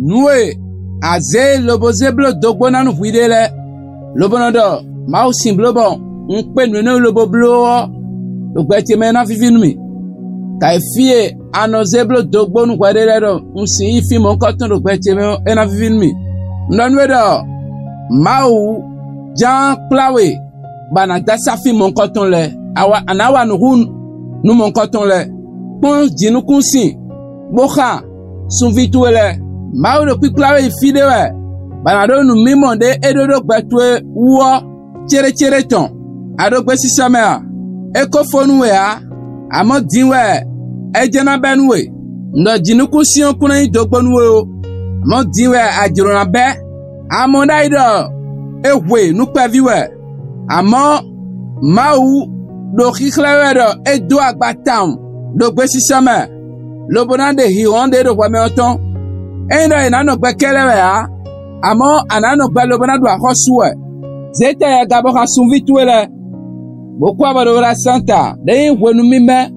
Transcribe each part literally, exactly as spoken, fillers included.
Nu e a ze lobo ze blo dogbo na nu hwiɖe lɛ, lobo nɔ ɖɔ Mawu sin blo bɔ un kpe nu enɛ lobo blo ɔ, ɖo gbɛ ce mɛ na vivi nu mi. Kayi fi e a nɔ ze blo dogbo nu hwɛɖe lɛ ɖɔ un sin yi fi mɔnkɔtɔn ɖo gbɛ ce mɛ ɔ, e na vivi nu mi. Un ɖɔ nu e ɖɔ Mawu jan kpla we ba na dasa fi mɔnkɔtɔn lɛ, a wa a na wa nuhu nu mɔnkɔtɔn lɛ. Kpɔn jinukunsin bo xa sunvi towe lɛ. Mawu ɖo kpikpla we yi fi ɖe wɛ ba na ɖo nu mimɔ ɖe e ɖo ɖo gbɛ towe wu ɔ cere cere tɔn. A ɖo gbe sisa mɛ a? E ko fo nu we a? Amɔ din wɛ e jɛ na bɛ nu we. Un ɖɔ jinukunsin ɔ kun na nyi dogbo nu we o. Amɔ din wɛ a jlo na bɛ. Amɔ ɖayi ɖɔ e hwe nu kpɛvi wɛ. Amɔ Mawu ɖo xixlɛ wɛ ɖɔ e do agba tawun ɖo gbe sisa mɛ, lobo na ɖe hihɔn ɖe ɖo hwɛmɛ ɔ tɔn. Eyin ɖɔ e na nɔ gbɛ kɛlɛ wɛ a, amɔ a na nɔ gbɛ lobo na ɖu axɔsu wɛ. Ze ta ya ga bɔ xa sunvi towe lɛ, bo kɔ abɔ ɖo wla santa ɖe nyi hwenu mimɛ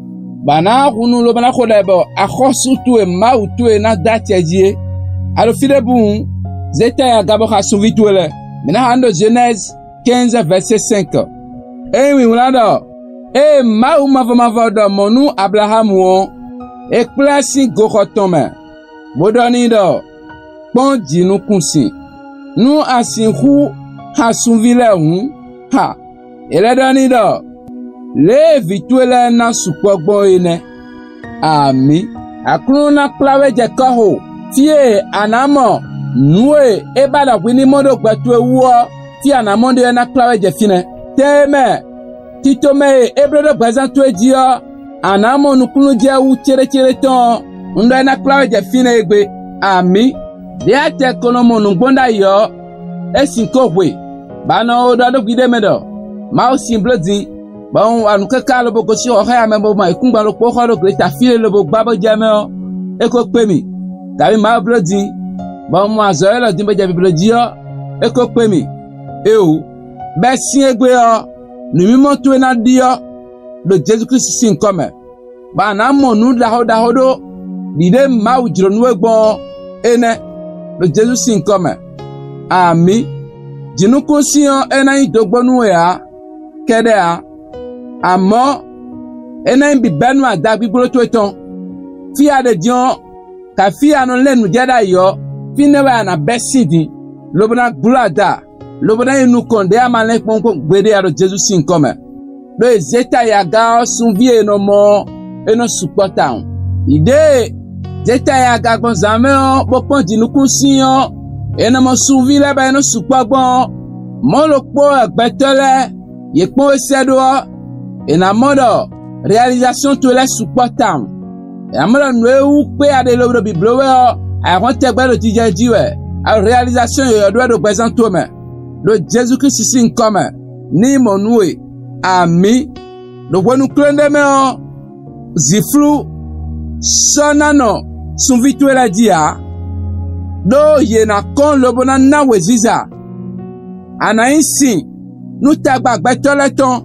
ba na hunu lobo na xo ɖɛ bɔ axɔsu towe Mawu towe na da acɛ ji e. A ɖo fi ɖe bu? Ze ta ya ga bɔ xa sunvi towe lɛ. Mi na xa nu ɖo Genèse quinze verset cinq. Eyin winwlan ɖɔ, eye Mawu mavɔmavɔ ɖɔ mɔ nu Ablaham ɔ, e kplɛ sin goxɔ tɔn mɛ, bo ɖɔ ni ɖɔ, kpɔn jinukunsin, nu a sixu xa sunvi lɛ hun xa. E lɛ ɖɔ ni ɖɔ, le e vi towe lɛ na sukpɔ gbɔn e nɛ. Ami. Aklunɔ na kpla we jɛ kɔxo, fi e a na mɔ nu e e ba ɖɔ hwi ni mɔ ɖo gbɛ towe wu ɔ, fi a na mɔ ɖe e na kpla we jɛ finɛ. Te mɛ, tito mɛ e e blo ɖo gbɛzan towe ji ɔ, a na mɔ nukunnu jɛ wu cere cere tɔn ɔ, un ɖɔ e na kpla we jɛ finɛ egbe. Ami. Ɖe a tɛ ko nɔ mɔ nugbo ɖayi ɔ, e sin ko hwe, ba nɔ o ɖɔ ɖo gbiɖe mɛ ɖɔ, Mawu sin blo din, bɔ un wa nu kaka lobo gosin xɔxɔya mɛ bo ma yi kungban ɖokpo xɔ ɖo gleta fi ɖe lobo gba bo jɛ mɛ ɔ, e ko kpe mi. Kabi Mawu blo din, bɔ un mɔ azɔ elɔ din bo jɛ biblo ji ɔ, e ko kpe mi. Eo, bɛ sin egbe ɔ, nu mimɔ towe na ɖi ɔ, ɖo Jesu Klisti sin nkɔ mɛ. Ba na mɔ nu ɖaxo ɖaxo ɖo ɖiɖe Mawu jlo nu we gbɔn ɔ, enɛ, ɖo Jesu sin nkɔ mɛ. Ami. Jinukunsin ɔ e na nyi dogbo nu we a, kɛɖɛ a, amɔ e na nyi bibɛnu ada gbigblo towe tɔn. Fi a ɖe din ɔ, kafi a nɔ lɛn nu jɛ ɖayi ɔ, finɛ wɛ a na bɛ sin din, lobo na gblo ada, lobo na yi nukɔn ɖe a ma lɛn kpɔn gbeɖe a, ɖo Jesu sin nkɔ mɛ. Ɖo e ze ta ya ga ɔ, sunvi e nɔ mɔ ɔ, e nɔ sukpɔ tawun. Ɖiɖe e ze ta ya ga gbɔn zan mɛ ɔ, bo kpɔn jinukunsin ɔ, e nɔ mɔ sunvi lɛ bɔ e nɔ sukpɔ gbɔn ɔ, mɔ ɖokpo wɛ gbɛtɔ lɛ ye kpɔn we sɛ ɖo ɔ, e na mɔ ɖɔ réalisation towe lɛ sukpɔ tawun. E na mɔ ɖɔ nu e wu kpe a ɖe lo ɖo biblo we ɔ, ayihɔn tɛgbɛ ɖo jijɛ ji wɛ, alo réalisation yɔyɔ ɖo wɛ ɖo gbɛzan towe mɛ, ɖo Jesu Klisti sin nkɔ mɛ, ni mɔ nu we. Ami. Ɖo hwenu klɛn ɖe mɛ ɔ, ziflu sɔ na nɔ sunvi towe lɛ ji a, ɖo ye na kɔn lobo na na weziza. A na nyi sin nu tagba gbɛtɔ lɛ tɔn,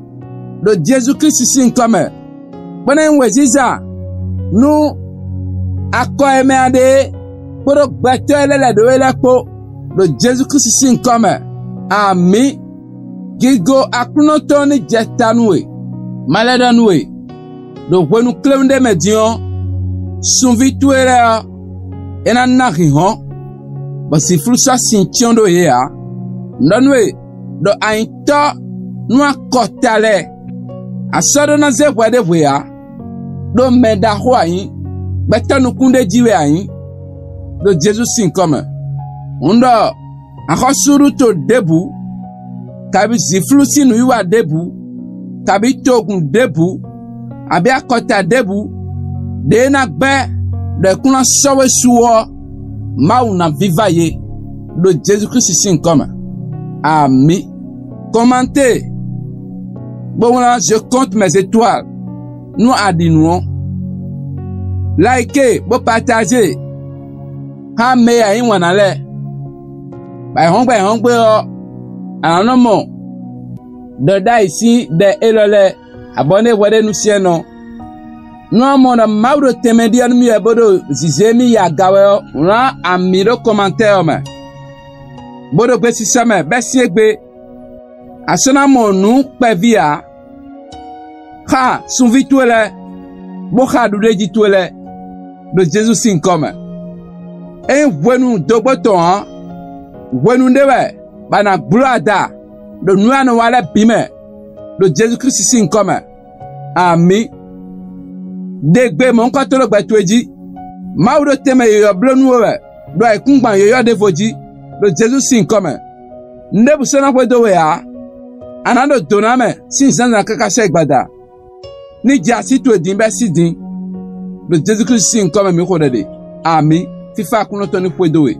ɖo Jesu Klisti sin nkɔ mɛ. Kpɛnɛ nyi weziza nu akɔ e mɛ a ɖe kpoɖo gbɛtɔ e lɛ lɛ ɖo e lɛ kpo, ɖo Jesu Klisti sin nkɔ mɛ. Ami. Gigo Aklunɔ tɔn ni jɛ ta nu we. Ma lɛ ɖɔ nu we, ɖo hwenu klɛn ɖe mɛ din ɔ, sunvi towe lɛ ɔ, e na na hinhɔn, bɔ ziflu sɔ sin ciɔn ɖo ye a. Un ɖɔ nu we, ɖɔ a nyi tɔ nu akɔta lɛ, a sɔ ɖo na ze hwɛ ɖe hwe a, ɖo mɛ ɖaxo a nyi, gbɛtɔ nukun ɖe ji wɛ a nyi, ɖo Jesu sin nkɔ mɛ. Un ɖɔ axɔsuɖuto ɖebu, kabi ziflu sin nuwiwa ɖebu, kabi togun ɖebu, abi akɔta ɖebu, ɖe na gbɛ ɖɔ e kun na sɔ we su ɔ, Mawu na viva ye, ɖo Jesu Klisti sin nkɔ mɛ. Ami. Kɔmante bo wlan Je compte mes étoiles nu a ɖi nu ɔ. Like bo partager xa mɛ e a yí wanna lɛ. Ba yi hɔngbe yi hɔngbe ɔ, a na nɔ mɔ ɖɔ ɖayi sin ɖɛ elɔ lɛ, abɔ ne hwɛ ɖe nu siɛ nɔ. Nɔ mɔ ɖɔ Mawu ɖo tɛnmɛ ɖiɔ nu mi wɛ bo ɖo zize mi yi aga wɛ ɔ, wlan ami ɖo kɔmantɛ ɔ mɛ, bo ɖo gbesisɔ mɛ bɛ sin egbe. A sɔ na mɔ nu kpɛvi a. Xa sunvi towe lɛ, bo xa ɖuɖeji towe lɛ, ɖo Jesu sin nyikɔ mɛ. Eyin hwenu dogbo tɔn ɔ, hwenu ɖe wɛ ba na gblo ada ɖo nu e a nɔ wa lɛ bi mɛ, ɖo Jesu Klisti sin nyikɔ mɛ. Ami. Ɖe gbe mɔhunkɔtɔn ɖo gbɛ towe ji. Mawu ɖo tɛnmɛ yɔyɔ blo nu we wɛ ɖo ayikungban yɔyɔ ɖevo ji, ɖo Jesu sin nyikɔ mɛ. Nuɖebu sɔ na xwedo we a, a na ɖo dona mɛ sin zanzan kaka sɔ yi gbada. Ni jɛ asi towe din bɛ si din, ɖo Jesu Klisti sin nyikɔ mɛ mi xo ɖeɖe. Ami. Fifa Aklunɔ tɔn ni xwedo we.